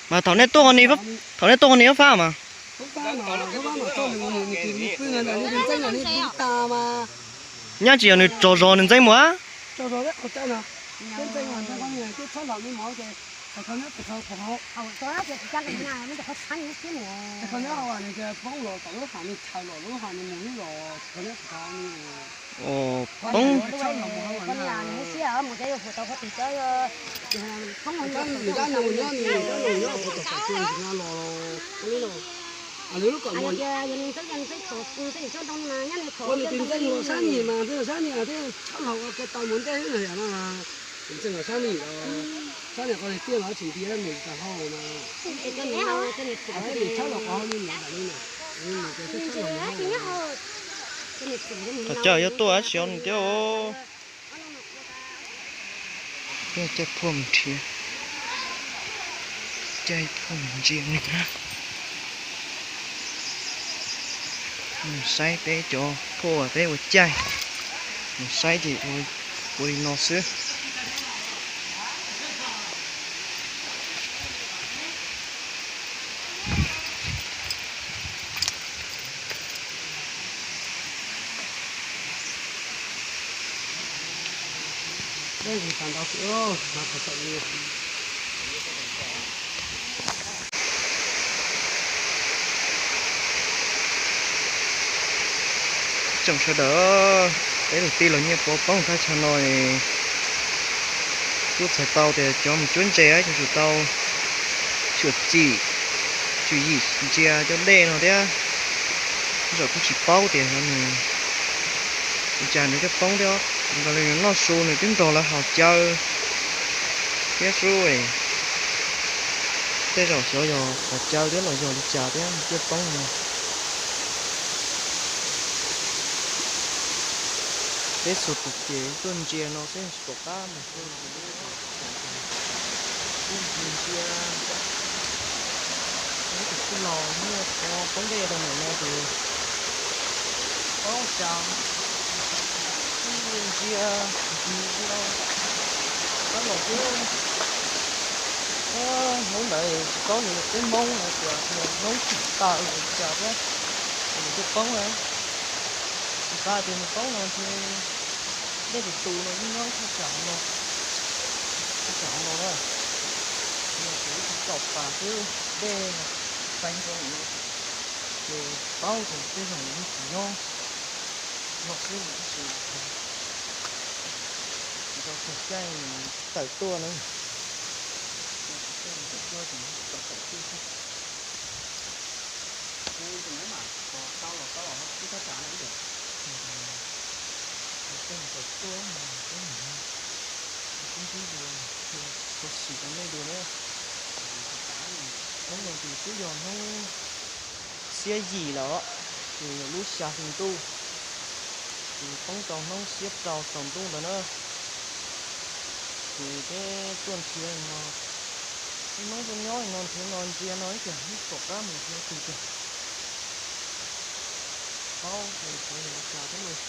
Mas thaum nej tuaj qhov ni, thaum nej tuaj qhov ni fab mas. Nyab tsis yog nws tsaug zog nws ntxeev mus a. Poob. Qhov chaw yuav tuaj dab tsi nws thiab. Caij phuaj mus nrhiav, caij phuaj mus ntsia nws na. Mus saib peb cov phuaj peb ua caij, mus saib ces ua li no xwb. Tsoom sawv daws, peb tus tij laug Nyiaj Pov poob thaj chaw no, kuj txhais tau tias cov mus cuab ntses cov tsum tau tswm txim, tswm yim ntsia cov dej no thiab. Zaum kuj tsis paub tias nws ua cas nws thiaj poob thiab. Nkaus li nws noj su nws twb nrog lawv haus cawv thiab xwb. Tej zaum xyov yog haus cawv thiab los yog li cas thiab nws thiaj poob no. Peb txhua tus ces tuaj ntsia no xwb tsis pom qab mus. Ntsia, tus tij laug Nyiaj Pov poob dej rau ntawm no ces paub cas ntsia ntsia rau ntawm xwb. Hnub ntawd tsis paub yog peb Hmoob no tias Hmoob tsim taws li cas thiab, nws thiaj poob na. Tsis tas tias nws poob no ntshe dej tus tus no yeej nyob thaj tsam no, thaj tsam no na. Ces ib tug tsom pas xwb, dej xeev rau no ces paub tias tej zaum nws yeej tsis nyob no xwb, nws tab sis tsis tau txog caij nws tawm tuaj na. Tawm tuaj ces tawm tuaj xwb. Hnub no ces twb yog hnub xiab yim lawm, ces lub xya hli ntuj, ces poob rau hnub xiab rau tsaus ntuj ntawd na. Ces peb tuaj nrhiav no, peb Hmoob tuaj nyob no nrhiav no ntsia no ib tiag, ib tom qab mus nrhiav tus tiag. Paub ces xyov yog li cas thiab los,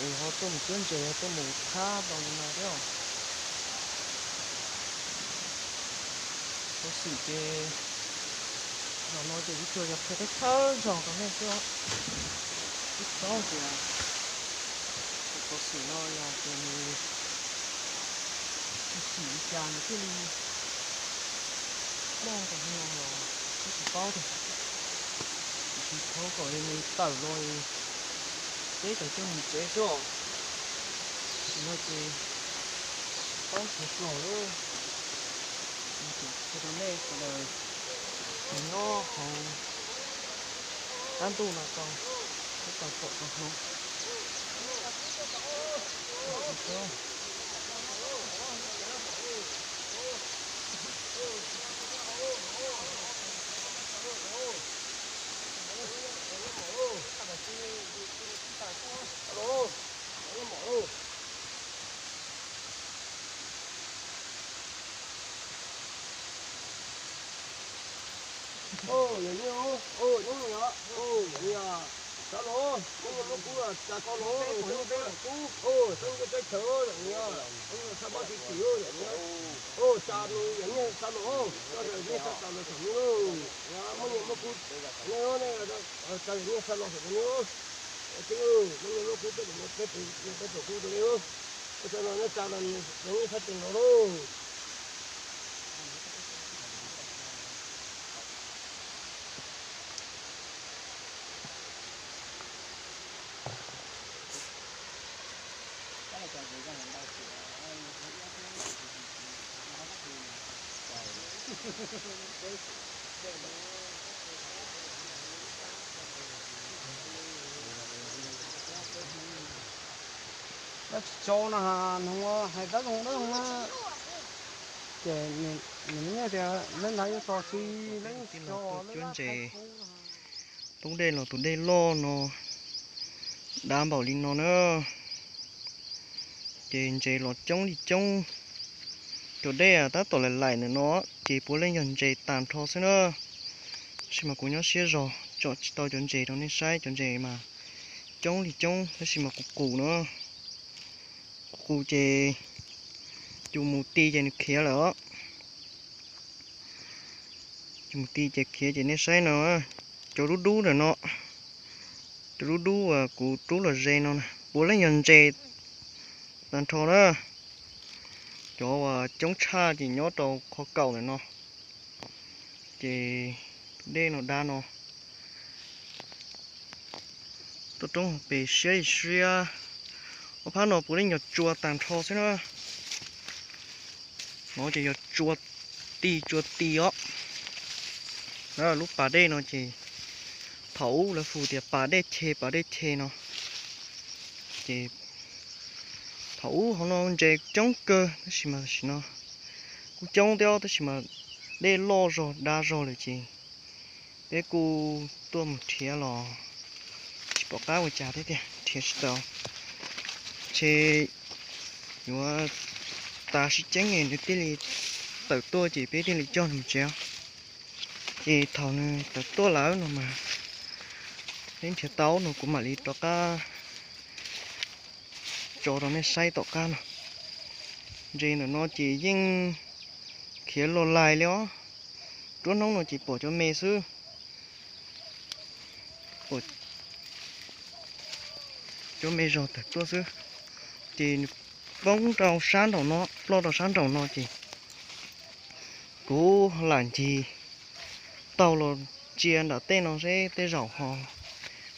es ho tuaj mus cuab ntses ho tuaj mus thab tau li no thiab. Xov xwm ces zaum no ces kuv tsuas yog qhia thawj thawj zaug rau nej xwb. Twb paub tias tus xov xwm no yog tias nws tsis xyuas li cas nws thiaj li ploj rau hauv no los twb tsis paub tiag. Tiam sis thov kom nws tawm los peb tawm coj mus tsev xwb os. Tam sim no ces paub sawv dlawg lawm. Qhia rau nej sawv daws nyob hauv qab ntuj no tau, peb tau pom tau hnov. Yog nyiaj, yog nyiaj, sab los, muab nyiaj muab kub tsa koj los, peb kub, peb kub, peb kub peb chaw, yog nyiaj, peb kub tshaj pab tsis tim, yog nyiaj, tsa nws yog nyiaj sab los, koj yog nyiaj sab tsa los saum nws, muab nyiaj muab kub, nej, tsa yog nyiaj sab los saum nws, muab nyiaj muab kub peb, peb, peb kub rau nej, peb tsa los nyiaj sab tes los lauj. Tab tsis tso no, hais tab zoo dab zoo na. Ces nws nyiaj tias lawv nav yuav tso si, lawv tso lawv cuab ntses. Poob dej los tus dej loj no, dav npaum li no na. Ces ntses los coob li coob. Cov dej tab tom laim laim ntawm no, ces puav leej yog ntses tag nrho xwb na. Tab sis mas kuv nyob siab zog tsom tsis tau cov ntses rau nej saib, cov ntses mas coob li coob, tab sis mas qus qus no. Qus qus ces cus mus ti ces nws khiav lawm os. Cus mus ti ces khiav ces nej saib no, cov dub dub ntawm no, cov dub dub uas kuv rub los ze no na, puav leej yog ntses tag nrho na. Cov uas coob tshaj ces nyob rau qhov kaum ntawm no. Ces tus dej no dab no, tuaj roob hauv pes siab li siab. Ob phab no puav leej yog tsua tag nrho xwb na. No ces yog tsua ti tsua ti os. Lub pas dej no ces thaum ub lawv hu tias pas dej che, pas dej che no. Ces thaum ub hauv no ntses coob kawg tab sis mas tam sim no kuj coob thiab tab sis mas dej loj zog dab zog lawm ces peb kuj tuaj mus nrhiav los tsis pom qab ua cas thiab tiag, nrhiav tsis tau. Ntshe yuav tas sib ceeb nws thiaj li tawm tuaj ces peb thiaj li coj nws mus tsev. Ces thaum nws tawm tuaj lawm no mas peb nrhiav tau no kuv mam li rov qab tso rau nej saib tom qab no. Ntses ntawm no ces yeej khiav los lais li os. Nruab hnub no ces pom cov me xwb, pom cov me zog tawm tuaj xwb. Ces nws poob rau sab nraum no, ploj rau sab nraum no ces kuv lam ncig taug los tsia nram tej no seb tej zaum ho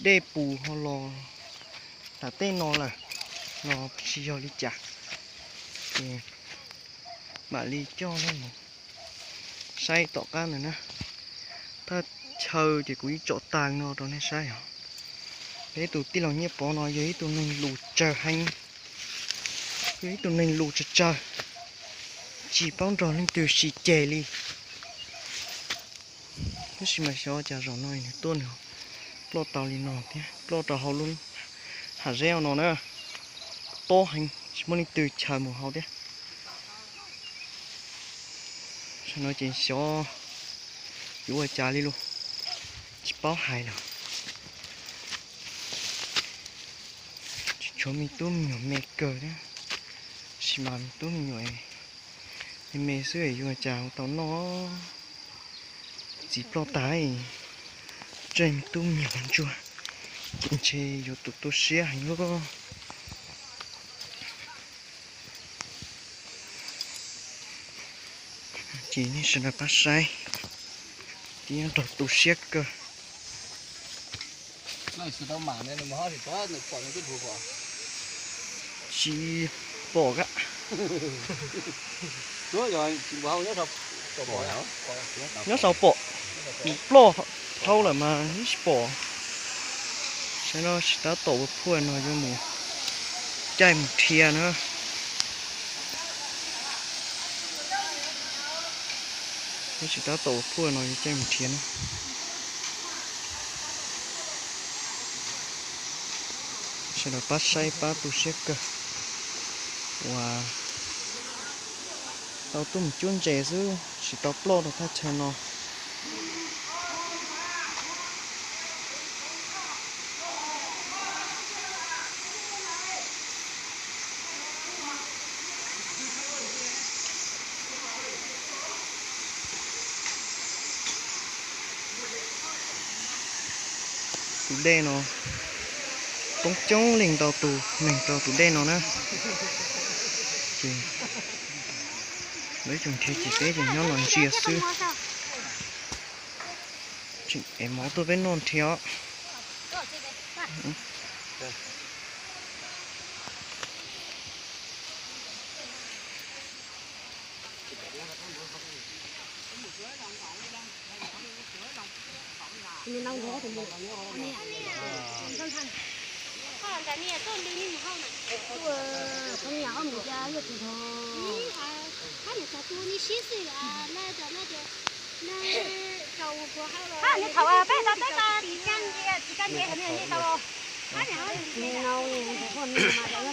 dej pus ho los nram tej no lawm los tsis yog li cas. Ces mam li coj nej mus saib tom qab ntawd na. Thaj chaw ces kuv yeej tsom tag no rau nej saib os. Peb tus tij laug Nyiaj Pov no yog ib tug neeg lus tsawg heev, yog ib tug neeg lus tsawg tsawg, tsis paub nrog leej twg sim ceg li. Tab sis mas xyov cas zaum no nws tuaj nws ploj tau li no thiab, ploj rau hauv lub hav zeb no na, tob heev tsis muaj leej twg chaws mus hauv thiab. Zaum no ces xyov yuav ua cas li lus, tsis paub hais lawm. Tsis tshuav me tub me nyuam me kawg thiab, tab sis mas me tub me nyuam me me xwb yuav ua cas ua tau noj. Txiv ploj tas, tseg me tub me nyuam ntsuag, ces ntshe yuav tu tu siab heev lub. Ces nej sawv daws pab saib, tib nrog tu siab kawg. Tsis pom kab. Nyob sau pom, ploj dhau lawm mas tsis pom. Saib no tsis tab tom ua phuaj no yuav mus caij mus rhia na. Tsis tab tom ua phuaj no yuav caij mus rhia na. Sawv daws pab saib pab tu siab kawg. Uas tau tuaj mus cuab ntses xwb tsis tau ploj rau thaj chaw no. Dej no poob coob leej ntau tus neeg rau tus dej no na. Ces lawv tseem nrhiav ces peb ces nyob no ntsia xwb. Tseem ev mov tuaj peb noj nrhiav os.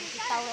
Tsis tau